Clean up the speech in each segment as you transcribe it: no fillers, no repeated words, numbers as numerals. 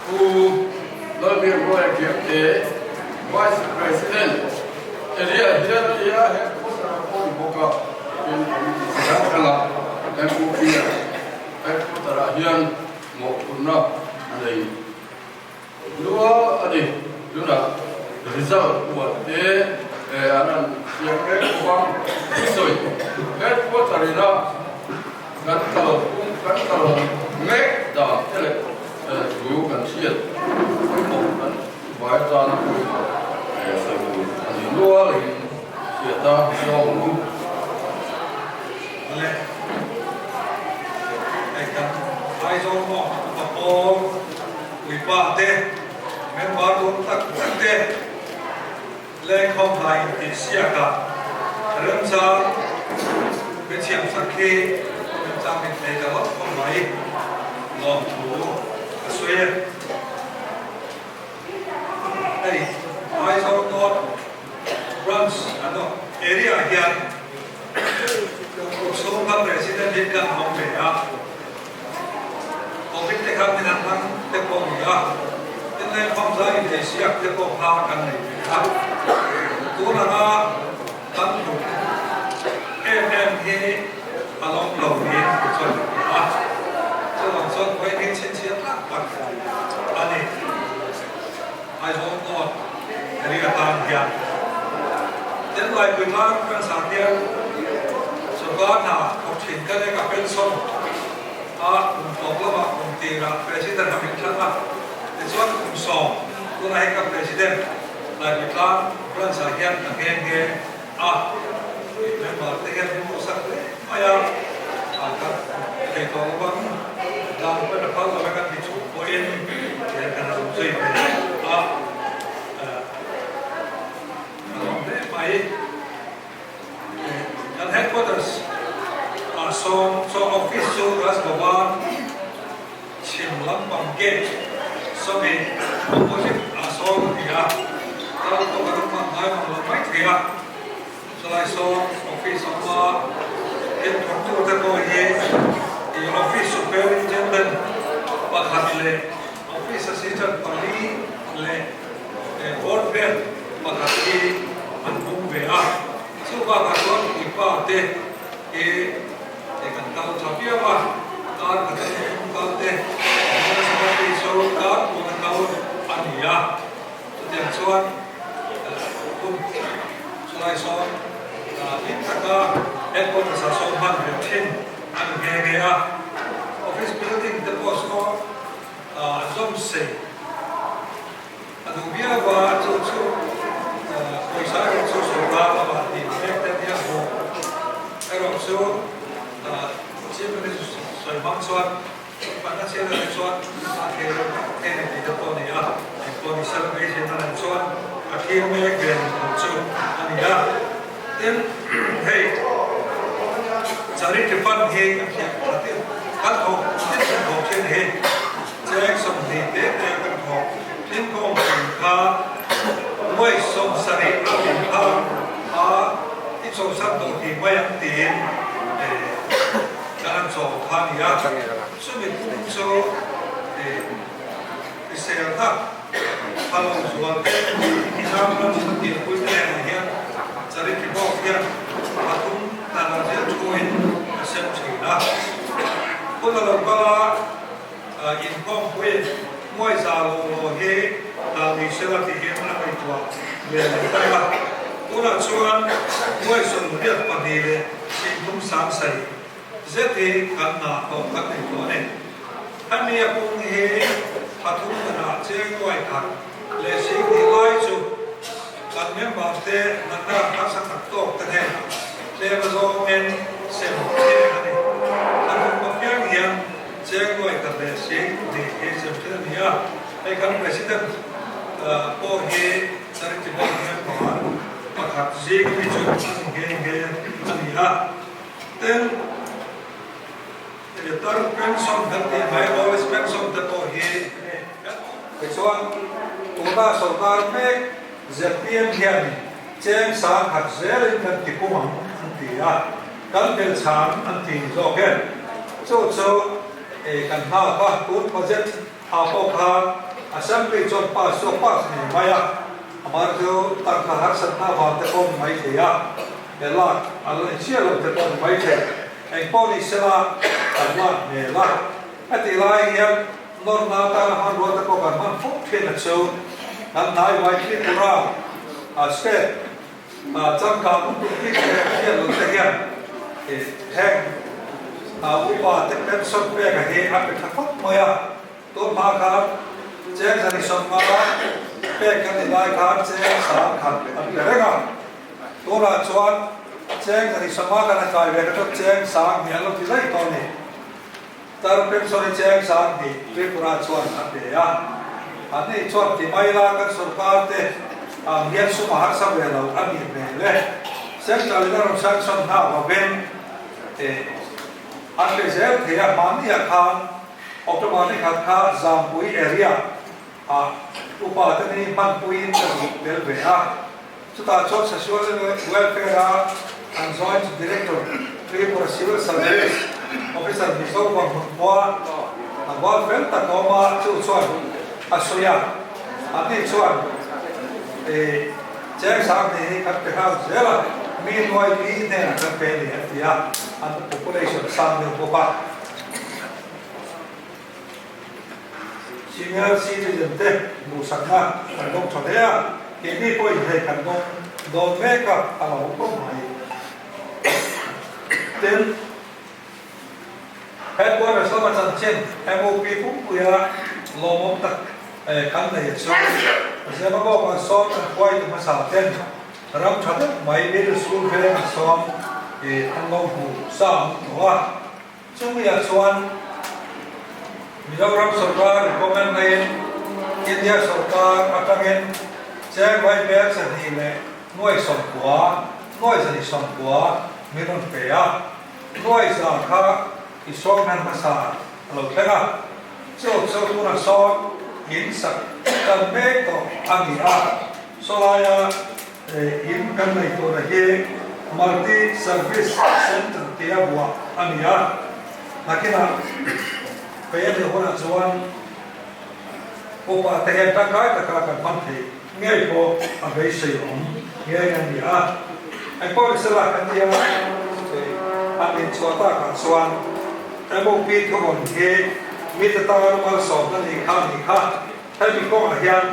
Pu Lalbiakmawia Khiangte, Vice President, Area hian a nia headquarter a pawh ni bawk a, tin committee chi hrang hranga MOP a headquarter ah hian mawhphurhna a nei nual a ni. Tunah result puan te an han siam mek bawk a, thusawi headquarter ina kan kal kan kal mek dan te leh thu kan hriat pawimawh kan vai atana pawimawh sawi tur a ni nualin hriat a zawng u. Le hei kan Aizawl mawng upa pawl puipa te member dawm tak tak te Lengkhawm hna intihsiak ah remchang mithiam sak hi remchang min thei ta vak khawp mai lawmthu ka sawi e. Hei Aizawl North Branch an awm area ah hian chhungka President hi kan awm ve a. Covid te kha min han hmang te pawh ni a, tin lengkhawm zai intheihsiak te pawh kha kan nei ve a. Tun anga kan hmuh em em hi a lawm lo niin ka chuan ka hria a, chuvang chuan vawiin hi chhinchhiah tlak tak a ni. Aizawl North area tan hian tin Laipui tlang kan sah hian sorkar hna thawk thin ka lek a pension a kum tawp lamah kum tirah President a min thlang a, tichuan kum sawm tunah hi ka President Laipui tlang branch ah hian ka nghe nghe a, member te hian min duhsak hle mai a, kan thei tawh lo ang, dan pawhin a phal lo a kan ti chung pawhin tihian kan lo zui ve a, a lawm hle mai. Kan headquarters ah sawn chaw office chu Raj Bhavan chhim lampang gate sawmi opposite ah sawn a ni a, kal pawh kan awm ngai mang lo mai thei a, chulai sawn office a awm a, tin thawktute pawh hi ih office superintendent pakhat leh office assistant pali leh board vel pakhat hi an hmung ve a, chu bakah chuan puipa te hi kan kal tha viau a, kar khat a hnung kal te General Secretary chu kar tluan a kal a ni a, chutiang chuan hun chulai sawn hlim taka headquarters ah sawn hman ve thin a ni nghe nghe a, office building te pawh sawn zawm sei. A duh viau a, chu chu pawisa erawh chu sorkar lamah tih mek te nia hmuh erawh chu Chief Minister sawi hmang chuan panna chhiat a nih chuan a thei lo tak thei ni tih te pawh a ni a, engpawh ni sela beiseina nen chuan a thlir mek ve ni tho chu a ni a. Tin, hei Charity Fund hi kan hriat that in kan thawk tin kan thawk thin hi. Cheng 20 te te a kan thawk thin kawng pui kha nuai 70 a awm kha a chawlhsan tawh ti mai ang tiin kan han chawl kha a ni a. Chumi tum chu hriselna tha lo zual te Mizoram ram tirpui te hnenah hian Charity Board hian pathum dan a zel thuin a sem thin a. Hun a lo kal a, inkhawmpuiin hmuaiza law law hi dal ni sela tiin a ngaihtuah ve leh daih a. Tunah chuan hmuai 82 leh 30 sangsai Zet hi kan hna tawh kan nei tawh a ni. Hemi a kung hi pathum danah cheng nuai khat leh sing tih lai chu kan member te natna harsa tak tawk te hnenah tlem a zawngin sem thin a ni. Pathum apiang hian cheng nuai khat leh sing tih hi sem thin a ni a, hei kan President pawh hi Charity Board member pakhat zing mi chu a ni nghe nghe a ni a. Tin, tar pension kan tih mai, old age pension te pawh hi tichuan tuna sorkar mek zpm hian cheng sang khat zelin kan ti pum ang an ti a, kan bel chhang an ti ni zawk e. Chu chu kan nghak a, tun budget ah pawh khan Assembly chuan pass chu a pass ngei mai a, amaherawhchu tangka harsatna avang te pawh ni maithei a. He lak a la ni chiah lo te pawh ni mai thei. Eng pawh ni sela kan lak hmel a. Heti lai hian nawrna atana hmanrua te pawh kan hman fo thin a chu kan hnaivai Tripura state changkang lutuk bik leh hriat lo te hian heng upa te pension pek a hi a pe tha khawp mai a. Tun hma khan cheng 150 pek kan ni lai khan cheng 10,000 an pe reng a. Tunah chuan cheng 150 kan a kai ve kha chuan cheng 2000 an lo ti daih tawh a ni. Tar pension hi cheng 2000 Tripura chuan a pe a. An ni chuan ti mai la kan sorkar te ang hian sum a harsa ve lo a nih hmel e. Central in a rawn sanction nghak lovin an pe zel thei a, hmanni ah khan October ni khat kha Zampui area ah upa te ni hmanpuiin ka duh tel ve a. Chutah chuan Social Welfare a an Joint Director Tripura Civil Service Officer Mizo Vanghmun khua a bual fel tak a awm a, chu chuan a sawi a. Anni chuan cheng 20 hi kan pe nghal zel a, mi nuai li hnenah kan pe a ni an ti a, an population sang deuh bawk a. Senior citizen te duhsakna kan dawng tha hle a, keini pawhin hei kan dawng dawn mek a, a lo awm khawp mai. Tin, Headquarters lama chanchin MOP pumpuia lawmawm tak kan nei chu Zemabawk an sawm kan huaitu hmasa ten ram tha deuh mai Middle School veng an sawm an lo hmu sa an tawh a. Chumi-ah chuan Mizoram sorkar recommend naiin India sorkar atangin cheng vai bel sahnih leh nuai sawmkua, nuai zahnih sawmkua min rawn pe a. Nuai za kha i sawm hnan hmasa a lo thleng a. Chu chu tunah sawn in sak tan mek tawh a ni a. Sawlaia In kan nei tur a hi Multi Service Centre tia buah a ni a, nakinah pei a nih hunah chuan upa te hian tangkai taka kan hman theih ngei pawh a beisei awm ngei a ni a. Engpawh ni sela kan tia an inchhuah takah chuan MOP thurawn hi mite tan malsawmna nih kha a nih kha. Hemi kawngah hian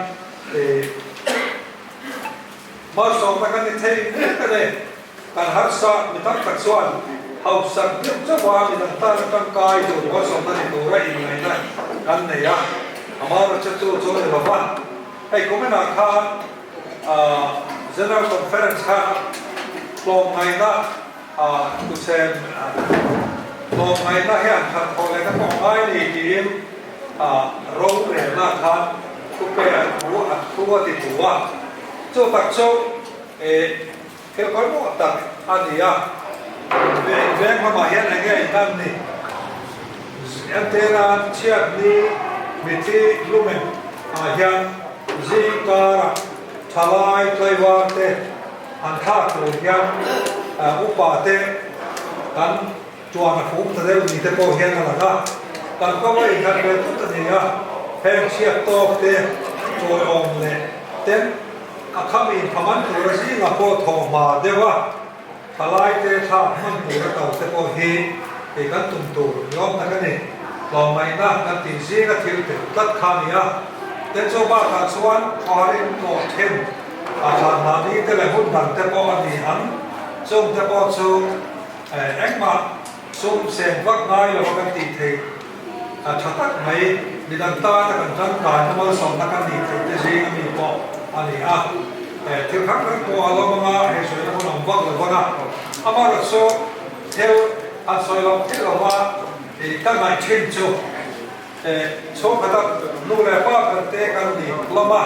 Malsawmna kan ni thei mek a ni. Kan harsa mi tam tak chuan hausak deuh chauh a midang tan a tangkai tur malsawmna ni tura inngaihna kan nei a, amaherawhchu chu chu a ni lo va. Hei kuminah khan General Conference khan tlawmngaihna tuchhen tlawmngaihna hian khat thawh lehna pawh a ngai ni tiin rorelna khan thupe an thu an thu a ti tu a, chu tak chu thil pawimawh tak a ni a, veng lamah hian eng nge in an ni? Entira chhiatni mithi lumen ah hian zing karah thalai tlaivar te an thlak tur hian Upa te kan tuan a fum ta deuh ni te pawh hian a lang a, kan kawng a innghat ve thut a ni a, heng chhiat tawk te chawiawm leh ten a kham inphaman tur a zingah pawh thawhhma deuh a, thalai te thlak hman tur a kal te pawh hi kei kan tum tur ni awm tak a ni. Tlawmngaihna kan tih zinga thil tel tlat kha a ni a, ten chu bakah chuan khuarin tlawh then a thlan mahni te leh hun dang te pawh a ni ang, chung te pawh chu engmah sum sen vak ngai lo a kan tih theih a tha tak mai, midang tana kan tangkaina malsawmna kan nih theih te zing ami pawh a ni a, thil hrang hrang pawh a lawm anga hei sawina hun awm vak lo vang a, amaherawhchu thil han sawi loh theih lo va ka ngaih thin chu chhungkhata nu leh pa ber te kan ni hlawm a.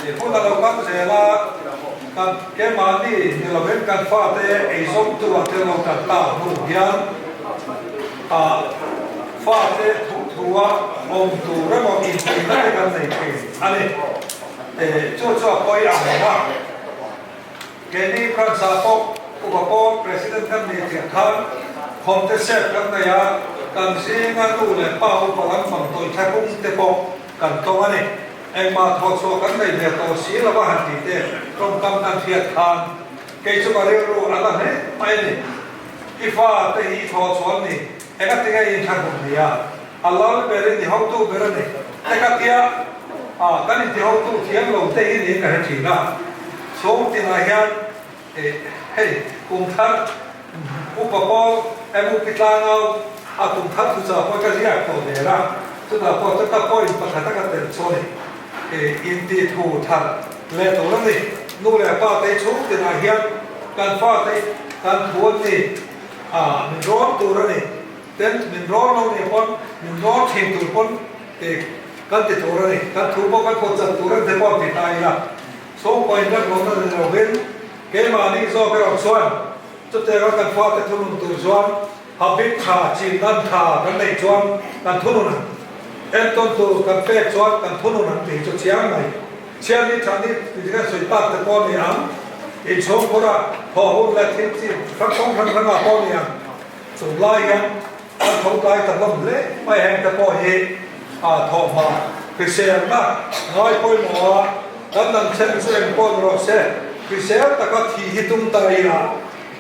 I hun a lo kal zel a, kan keimahni ni lovin kan fate eizawm tura thil lo kan ta hnu hian a fate thu thua awm tur emaw inpuihna te kan nei thin a ni. Chu chu a pawi ang lo a. Keini Branch-ah pawh Upa Pawl President kan nih tirh khan khawmte sep kan nei a, kan zinga nu leh pa upa lampang tawih thlakung te pawh kan tawng a ni. Engmah thawhchhuah kan nei ve tawh si lo a han tih te tawngkam kan hriat khan kei chu ka rilru a la hle mai a ni. I fa te hi i thawhchhuah an ni, engatinge i inthlahrun ni a? A lal ber in i hotu ber a ni. Te ka tia a, kan inti hotu thiam lo te hi niin ka hre thin a. Chhung tinah hian hei kum thar upa pawl MUP tlangau a kum thar thuchah pawh ka ziak tawh der a, chutah pawh chu ka point pakhat a ka tel chu a ni. Inti thu thar leh tur a ni. Nu leh pa te chhung tinah hian kan fa te kan thu an ni a, min rawn tur a ni. Ten min rawn lo nih pawn min rawn thin tur pawn kan ti tur a ni. Kan thu pawh kan kawt chan tur a ni te pawh an ti ta ila. Chhungkaw in ram lohna ni lovin keimahni zawk erawh chuan chutianga kan fate thunun tur chuan habit tha, chindan tha kan neih chuan kan thunun ang. Entawn tur kan pek chuan kan thunun ang tih chu chiang mai. Chhiatni thatni tih kan sawi tak te pawh a ni ang. Inchhungkhura thawh hun leh thil chi hrang hrang hrang hrangah pawh a ni ang. Chulai hian kan tho tlai ta hlawm hle mai heng te pawh hi a thawhhma hriselna ngai pawimawh a, kan dang chen chu eng pawh ni rawh se, hrisel taka thi hi tum ta ila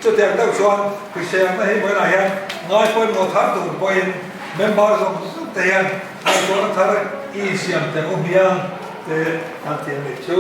chutiang deuh chuan hriselna hi vawiinah hian ngai pawimawh thar tur pawhin member zawng zawng te hian ngaihtuahna thar i insiam teh u hmiang te kan ti a nih chu.